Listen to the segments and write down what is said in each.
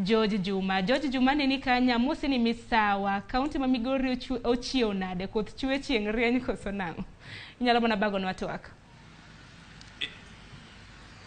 George Juma. George Juma neni kanya amosi ni misawa. Kaunti ma Migori ochiew nade? Koth chwe, chieng' rieny koso nang'o? Inyalo mana bagonwa twak.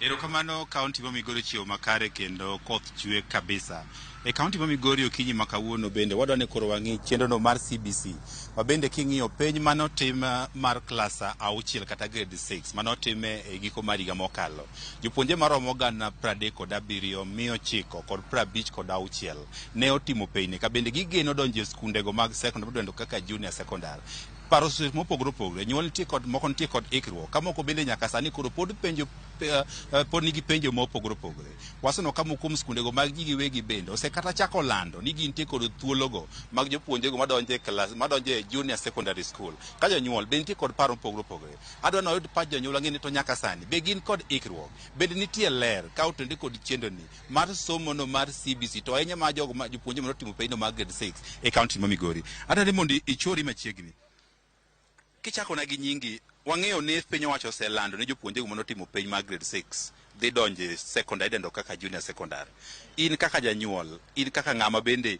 Erokamano. Kaunti ma Migori ochiewo makare kendo koth chwe kabisa. E kaunti ma Migori okinyi ma kawuono bende wadwa ni koro wang'i chenro no mar CBC. Ma bende king'iyo penj manotim mar klas 6 kata grade 6 manotim e giko mar higa mokalo. Jopuonje maromo 37,956 ne otimo penjni ka bende gigeno donjo e skundego mag secondary midendo kaka junior secondary. Paro mopogore opogore, nyuol nitie kod moko nitie kod ikruok, ka moko bende nyaka sani koro pod penjo pod nigi penjo mopogore opogore. Waseneno ka moko kuom skundego mag ji giwegi bende osekata chako lando ni gintie kod thuologo mag jopuonjego madonjo e klas madonjo e junior secondary school. Ka jonyuol be nitie kod paro mopogore opogore. Adwa ni wayud pach jonyuol wang'e ni to nyaka sani be gin kod ikruok, bende nitie ler ka otende kod chenro ni mar somo no mar CBC to ahinya ma jogo ma jopuonje manotimo penj no mar grade 6 e kaunti ma Migori. Adwa ni mondo ichori machiegni. Kichakona gi nyingi, wang'eyo ni piny owacho oselando ni jopuonjego manotimo penj mar grade 6 dhi donjo e secondary idendo kaka junior secondary. In kaka janyuol, in kaka ng'ama bende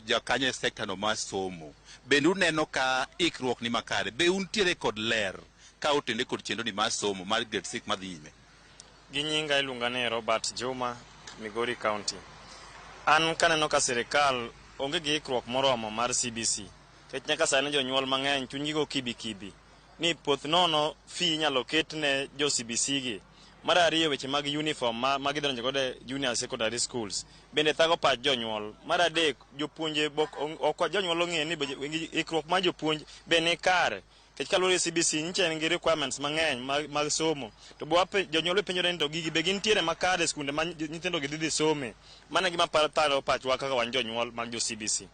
jakanyo e sekta no mar somo, bende uneno ka ikruok ni makare? Be untiere kod ler ka otende kod chenro ni mar somo mar grade 6 madhi nyime? Gi nyinga iluonga ni Robert Juma, Migori County. An kaneno ka sirikal onge gi ikruok moromo mar CBC. Nikech nyaka sani jonyuol mang'eny chunygi go kibi kibi ni puoth nono fee inyalo ket ne jo CBC gi. Mar ariyo, weche mag uniform ma gidonjo godo e junior secondary schools bende thago pach jonyuol. Mar adek, jopuonje ok jonyuol ong'eyo ni ikruok mar jopuonj be ni kare. Nikech kaluwore gi CBC nyicha en gi requirements mang'eny mag somo. To jonyuol be penjore ni to gigi be gintiere makare e skunde ma nyithindo gi dhi some. Mano e gima thago pachwa kaka wan jonyuol mag jo CBC.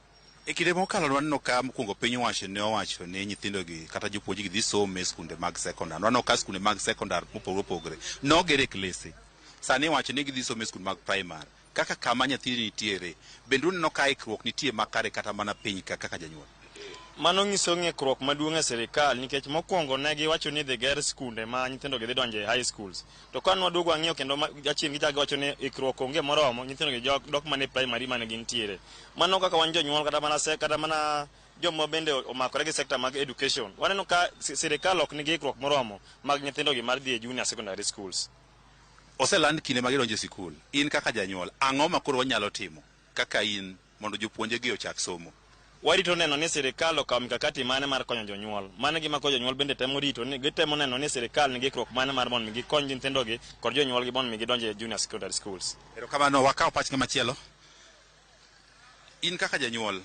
E kinde mokalo waneno ka mokwongo piny owacho ne owacho ni nyithindo gi kata jopuonj gi dhi somo e skunde mag sekondar. Waneno ka skunde mag sekondar mopogore opogore noger e klese. Sani iwacho ni gidhi somo e skunde mag primary. Kaka kama nyathini nitiere, bende uneno ka ikruok nitie makare kata mana piny ka kaka janyuol? Mano nyiso ng'ikruok maduong' e sirikal nikech mokwongo ne giwacho ni idhi ger skunde ma nyithindo gi dhi donje e high schools. To ka nwaduogo wang'iyo kendo jachien gichako giwacho ni ikruok onge moromo, nyithindo gi dok mana e primary mane gintiere. Mano kaka wan jonyuol kata mana kata mana joma bende omakore gi sector mag education. Waneno ka sirikal ok nigi ikruok moromo mag nyithindo gi mar dhi e junior secondary schools. Oseland kinde ma gidonjo e sikul. In kaka janyuol, ang'o ma koro wanyalo timo kaka in mondo jopuonje gi ochak somo? Warito neno ni sirikal okawo mikakati mane mar konyo jonyuol. Mano e gima koro jonyuol bende temo rito ni gitemo neno ni sirikal nigi ikruok mane mar mondo mi gikony nyithindogi kod jonyuolgi mondo mi gidonj e junior secondary schools. Erokamano, wakaw pach ng'ama chielo. In kaka janyuol,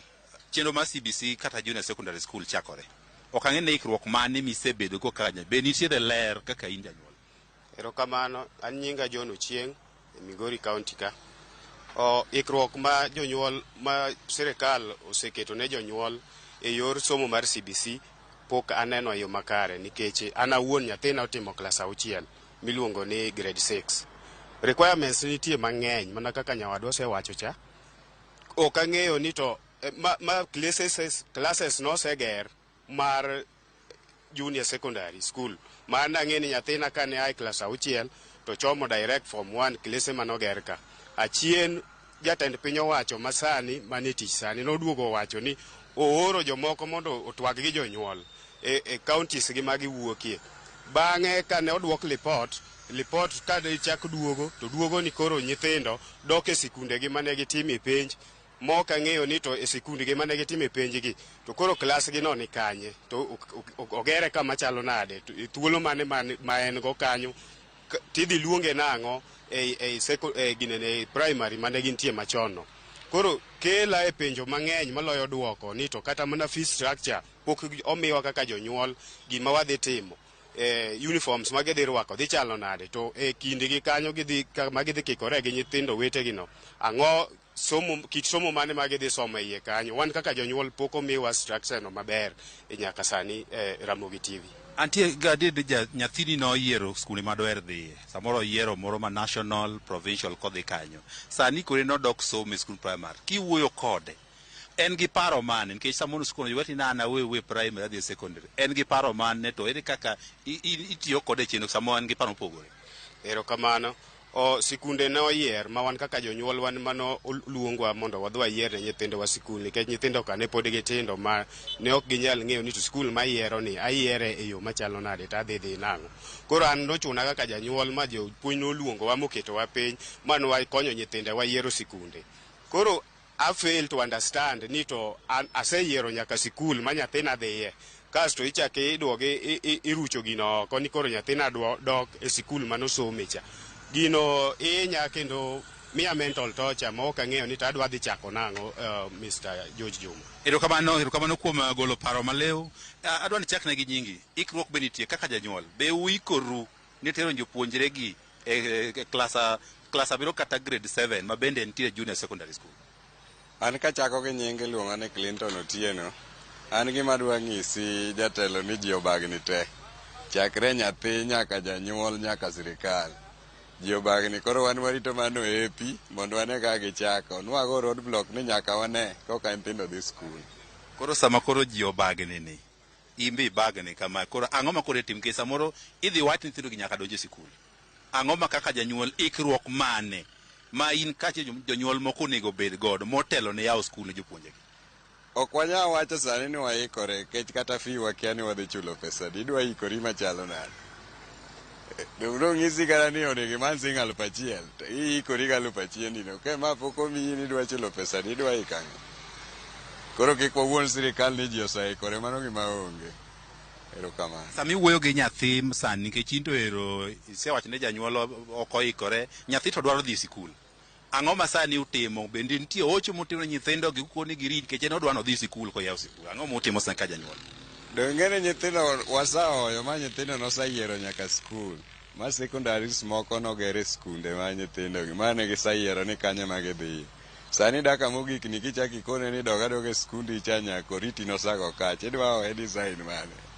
chenro mar CBC kata junior secondary school chakore. Ok ang'e ni ikruok mane misebedo go kaka janyuol. Be nitiere ler kaka in janyuol? Erokamano, an nyinga John Ochieng' e Migori County ka. O, ikruok ma jonyuol ma sirikal oseketo ne jonyuol e yor somo mar CBC pok aneno e yo makare nikech an awuon nyathina otimo klas 6 miluongo ni grade 6. Requirements nitie mang'eny mana kaka nyawadwa osewacho cha. Ok ang'eyo ni to ma classes noseger mar junior secondary school ma an ang'e ni nyathina kane a e klas 6 to chomo direct form 1 klese manoger ka. Achien jatend piny owacho masani manie tich sani noduogo owacho ni ooro jomoko mondo otwag gi jonyuol e counties gi ma giwuokie. Bang'e kane oduok lipot, lipot kane chak duogo to duogo ni koro nyithindo dok e sikundegi mane gitime penj mok ang'eyo ni to e sikundgi mane gitime penj gi to koro klas gi no ni kanye to ogere kama chalo nade, thuolo mane ma en go kanyo tidhi luonge nang'o e ginene primary mane gintie machon no. Koro kela e penjo mang'eny maloyo duoko ni to kata mana fee structure pok omiwa kaka jonyuol gima wadhi timo. Uniforms ma gidhi rwako dhi chalo nade to e kindgi kanyo gidhi ma gidhi kikore gi nyithindo wetegi no ang'o somo kit somo mane ma gidhi somo e iye kanyo. Wan kaka jonyuol pok omiwa structure no maber nyaka sani Ramogi TV. Antie gadier ni nyathini noyiero skunde madoher dhiye. Samoro oyiero moro ma national, provincial kodhi kanyo. Sani kore nodok somo e skund primary. Kiwuoyo kode, en gi paro mane? Nikech samoro skul owacho ni an awe we primary adhi e secondary. En gi paro mane to ere kaka itiyo kode e chenro samoro en gi paro mopogore? Erokamano. O sikunde ne oyier ma wan kaka jonyuol wan mano luongwa mondo wadhi wayier ne nyithindowa sikul, nikech nyithindo ka ne pod gitindo ma ne ok ginyal ng'eyo ni to sikul ma ayiero ni ayiere e yo machalo nade to adhi dhi nang'o. Koro an nochuna kaka janyuol ma jopuonj noluongowa moketowa piny ma nwakonyo nyithindewa yiero sikunde. Koro I fail to understand ni to an aseyiero nyaka sikul ma nyathina dhiye, kasto ichako iduoge irucho gino oko ni koro nyathina dok e sikul manosome cha. Gino inya kendo miya mental torture ma ok ang'eyo ni to adwa dhi chako nang'o, Mr. George Juma. Erokamano, erokamano kuom golo paro malew. Adwa ni chakne gi nyingi. Ikruok be nitie kaka janyuol. Be uikoru ni tero jopuonjre gi e klas 7 kata grade 7 ma bende nitie junior secondary school? An kachako gi nying iluonga ni Clinton Otieno. An gima adwa nyisi jatelo ni ji obagni te. Chakre nyathi nyaka janyuol nyaka sirikal. Ji obagni, koro wan warito mano epi mondo wane kaka gichako. Nwago road block ni nyaka wane koka nyithindo dhi skul. Koro sama koro ji obagni ni, in be ibagni kama, koro ang'o ma koro itim? Nikech samoro idhi wach ni nyithindo gi nyaka donj e sikul. Ang'o ma kaka janyuol ikruok mane ma in kaachiel jonyuol moko onego bed godo motelo ne yawo skul ne jopuonjegi? Ok wanyal wacho sani ni waikore, nikech kata fee wakia ni wadhi chulo pesa adi. Idwa ikori machalo nade? Dong' nong'isi kata ni onego imany siling 1000 to iikori gi 1000 no. Ka ma pok omiyi ni idwa chulo pesa adi, idwa iko ang'o? Koro kik wawuond sirikal ni ji oseikore, mano gima onge. Erokamano. Sama iwuoyo gi nyathi sani, nikech in to ero isewacho ne janyuol ok oikore, nyathi to dwaro dhi e sikul. Ang'o ma sani utimo? Bende nitie hocho mutimo ne nyithindo gi ukoni girit nikech en odwa nodhi sikul koyaw sikul. Ang'o mutimo sani ka janyuol? Dong' ing'e ni nyithindo wasehoyo ma nyithindo noseyiero nyaka skul. Ma secondaries moko noger e skunde ma nyithindo gi ma ne giseyiero ni kanyo ema gidhiye. Sani dakika mogik ni kichako ikone ni dog adoga e skundi cha nyaka oriti nosago kacha. Idwa owe design mane?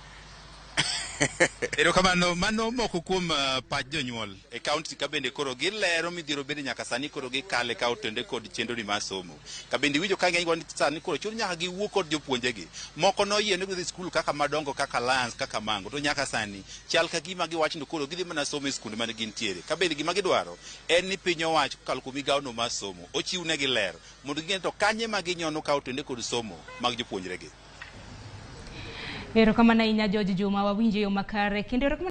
Erokamano, mano moko kuom pach jonyuol e kaunti ka bende koro gilero midhiero bende nyaka sani koro gikale ka otende kod chenro ni mar somo. Ka bende iwinjo ka ng'eny ni sani koro chuno nyaka giwuo kod jopuonjegi. Moko noyie ni gidhi skul kaka madongo kaka Lions kaka Mango, to nyaka sani chal ka gima giwacho ni koro gidhi mana somo e skunde mane gintiere. Ka bende gima gidwaro en ni piny owacho kokalo kuom migawo no mar somo ochiw negi ler mondo ging'e to kanye ma ginyono ka otende kod somo mag jopuonjregi. Erokamano ahinya George Juma, wawinjo yo makare kendo erokamano.